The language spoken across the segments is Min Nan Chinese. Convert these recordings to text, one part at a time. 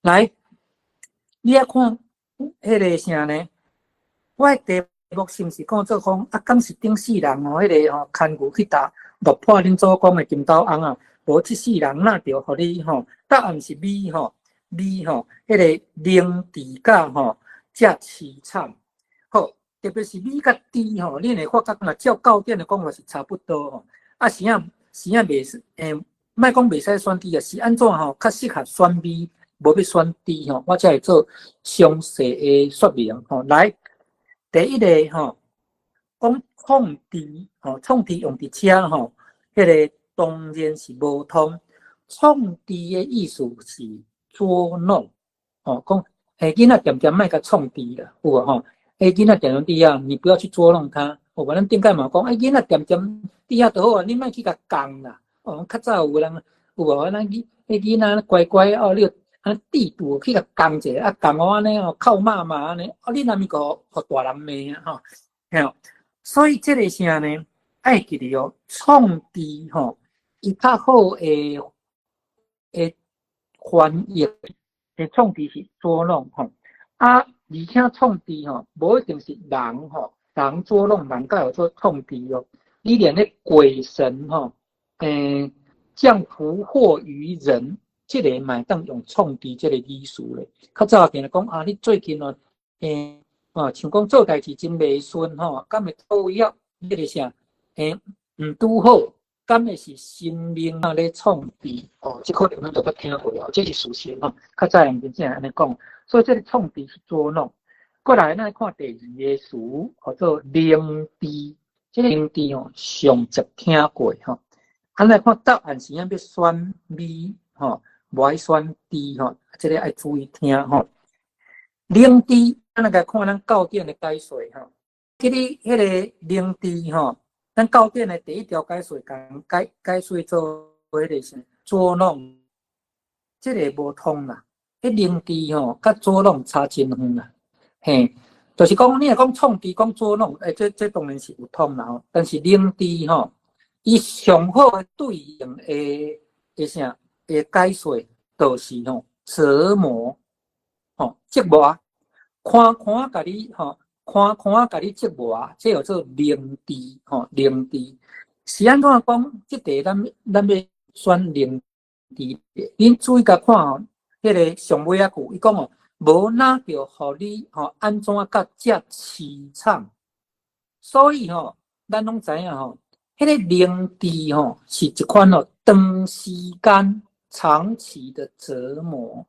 來，你愛看彼个啥呢？我的題目是毋是講做講啊？敢是頂世人吼，彼个吼牽牛去踏落破恁祖公的金斗翁啊？無這世人哪著予你吼？答案是 B 吼，B 吼，彼个凌遲甲吼遮凄慘。好，特別是 B 佮 D 吼，你會發覺若照教典的講法是差不多吼。啊，是影是影袂使，莫講袂使選 D 啊，是按怎吼較適合選 B，無欲選 D 吼，我才會做詳細的說明吼。來，第一个吼，講創治吼，創治用佇遮吼，彼个當然是無通。創治的意思是捉弄，吼，講囡仔恬恬莫共創治啦，有無吼？囡仔恬恬佇遐，你不要去捉弄他。有無？咱頂擺嘛講，囡仔恬恬佇遐就好啊，你莫去共仝啦。哦，較早有人有無？咱囡仔乖乖哦，你按呢制度去共仝一下，啊仝予按呢哦，哭媽媽按呢，啊你若毋過予大人罵啊吼，嘿。所以這个啥呢？愛記得哦，創治吼，伊較好的翻譯的創治是捉弄吼，啊，而且創治吼，無一定是人吼，人捉弄人，才叫做創治哦。你連彼鬼神吼，降福禍於人，這个嘛會當用創治這个意思咧。較早定定講啊，你最近哦，哦，像講做代誌真袂順吼，敢會佗位啊？彼个啥，毋拄好，敢會是神明啊咧創治？哦，這可能咱都捌聽過哦，這是事實吼。較早人真正按呢講，所以這个創治是捉弄。過來，咱來看第二个詞，叫做凌遲。這个凌遲吼，上集聽過吼。咱來看答案是按欲選 B 吼，無愛選 D 吼，這个愛注意聽吼。凌遲，咱來看咱教典的解說吼。這个彼个凌遲吼，咱教典的第一條解說，共解釋做彼个啥捉弄，這个無通啦。彼凌遲吼，佮捉弄差真遠啦。嘿，就是講你若講創治，講捉弄，這當然是有通啦吼。但是凌遲吼，伊上好的對應的啥的解說，就是吼折磨，吼折磨，寬寬共你吼，寬寬共你折磨，這叫做凌遲吼，凌遲是按怎講？這題咱欲選凌遲，恁注意共看吼，彼个上尾仔句，伊講哦，無哪著予你吼按怎甲遮凄慘，所以吼，咱攏知影吼，彼个凌遲吼是一款哦長時間、長期的折磨，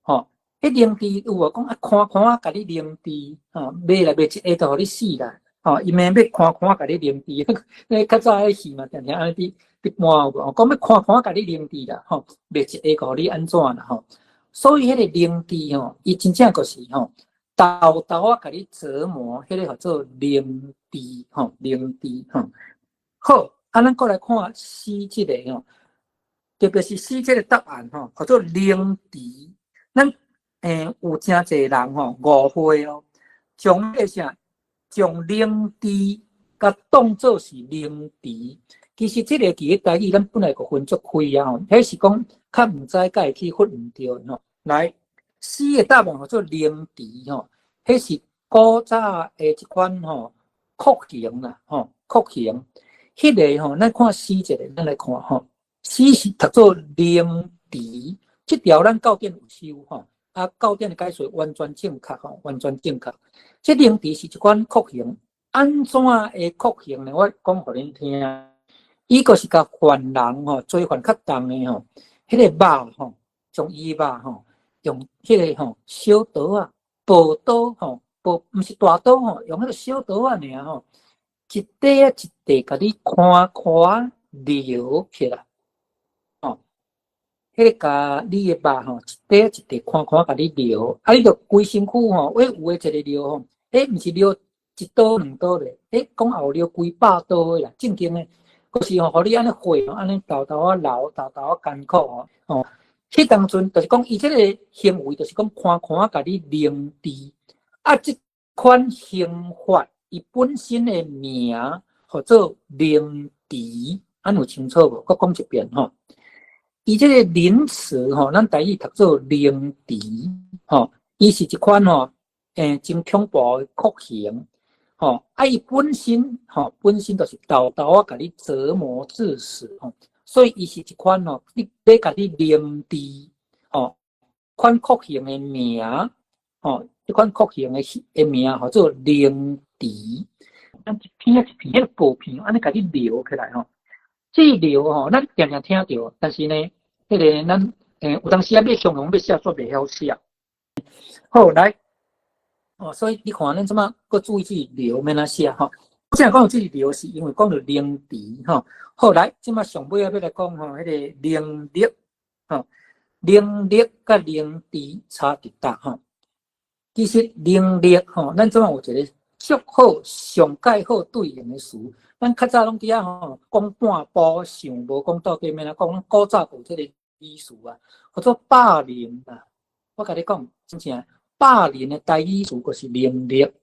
吼。彼凌遲有無講啊？寬寬共你凌遲，吼，罵來罵一下就予你死啦，吼，伊免欲寬寬共你凌遲，那較早彼戲嘛，定定按呢佇佇播有無？講欲寬寬共你凌遲啦，吼，罵一下予你按怎啦，吼。所以彼个凌遲吼，伊真正就是吼，沓沓仔共你折磨，彼个叫做凌遲吼，凌遲吼。好，啊，咱閣來看 C 這个吼，特別是 C 這个答案吼，叫做凌遲。咱有誠濟人吼誤會哦，將彼個啥，將凌遲共當做是凌遲。其實這個佇咧台語，咱本來就分足開啊吼，彼是講較毋知才會去分毋著吼。來，C 的答案叫做凌遲吼，彼是古早的一款吼酷刑啦，吼酷刑。彼个吼，咱看 C 一个，咱來看吼，C 是讀做凌遲，這條咱教典有收吼，啊教典的解說完全正確吼，完全正確。這凌遲是一款酷刑，按怎的酷刑呢？我講予恁聽。伊閣是共犯人吼，罪犯較重的吼，彼个肉吼，將伊肉吼，用彼个吼小刀仔，薄刀吼，薄毋是大刀吼，用彼个小刀仔爾吼，一塊仔一塊共你寬寬撩起來，吼，彼个共你的肉吼，一塊一塊寬寬共你撩，啊，你著規身軀吼，有的一个撩吼，彼毋是撩一刀兩刀咧，彼講也有撩幾百刀的啦，正經的。就是吼，予你按呢血，按呢沓沓仔流，沓沓仔艱苦吼，吼。彼當陣就是講，伊這个行為就是講寬寬共你凌遲，啊，這款刑罰伊本身的名號做凌遲，按有清楚無？閣講一遍吼。伊這個凌遲吼，咱台語讀做凌遲吼，伊是一款吼，真恐怖的酷刑吼。啊，伊本身吼，本身就是沓沓仔共你折磨致死吼，所以伊是一款吼，你欲共你凌遲吼，款酷刑的名吼，這款酷刑的名號做凌遲。咱一片一片彼个薄片，按呢共你繚起來吼。這繚吼，咱定定聽著，但是呢，彼个咱有當時啊，欲形容欲寫煞袂曉寫。好，來，哦，所以你看咱這馬閣注意這繚欲按怎寫吼。我先講這繚是因為講著凌遲吼。好，來，這馬上尾仔欲來講吼，彼个凌虐吼，凌虐佮凌遲差佇佗吼。其實凌虐吼，咱這馬有一個足好上蓋好對應的詞。咱較早攏佇遐吼講半步，想無講到底欲按怎講。咱古早有這個意思啊，叫做霸凌啊。我共你講，真正霸凌的台語詞就是凌虐。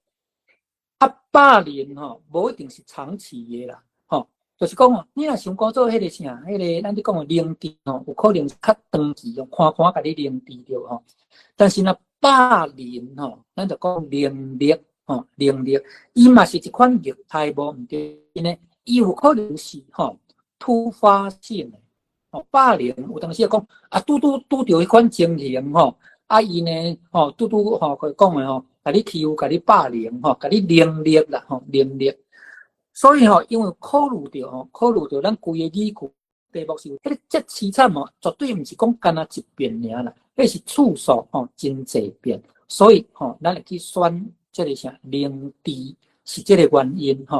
啊，霸凌吼，無一定是長期的啦，吼，就是講哦，你若想講做彼个啥，彼个咱咧講的凌遲吼，有可能是較長期哦，看看共你凌遲著吼。但是若霸凌吼，咱就講凌虐。吼，凌虐，伊嘛是一款虐待無毋對呢，伊有可能是吼突發性的，吼霸凌有當時講啊，拄拄拄著彼款情形吼，啊伊呢吼拄拄吼佢講的吼，共你欺負，共你霸凌吼，共你凌虐啦吼，凌虐。所以吼，因為考慮著吼，考慮著咱規个語句題目是有彼个這悽慘吼，絕對毋是講干焦一遍爾啦，彼是次數吼真濟遍，所以吼，咱會去選這个啥凌遲是這个原因吼。